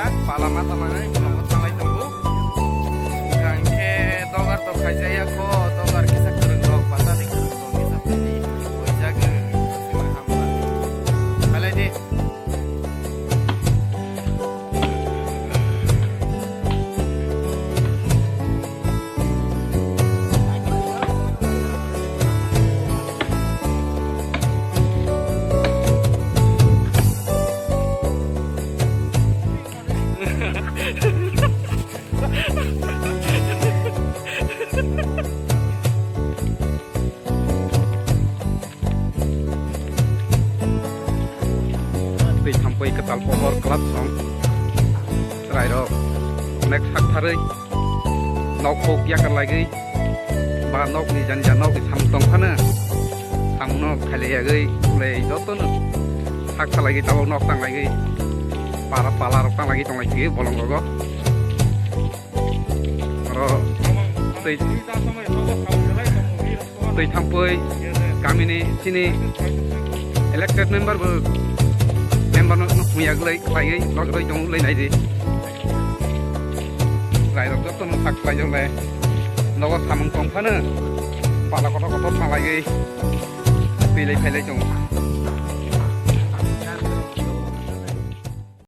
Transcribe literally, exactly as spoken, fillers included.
Pala ma tama nai, bolongo thanglai tongo. Hwnkha hwnkhe dogar to khaijaya kho, dogar kisa kwrwng rok, bata ni kwrwng rok, kisa pini, oijagwi, sima hamma. Khalai di. Twi thampui kwtal pohor kwlap song. Chwrairok onek saktharwi nok huk yakar lagwi ba nok nija nija nokni samung tong phano samungno khailai yagwi le jotono sak salai tabuk nok tang lagwi para pala rok tang lagwi tong lai thwi bolong rogo. Oro twi, twi thampui kamini chini elected member bo member no, no huya glai khlaiwi logoi tong lai nai di. Lai rok joto no sak khlai jong lai. Nogo samung tong phano pala kotor kotor thalaiwi twi lai phai lai tongo.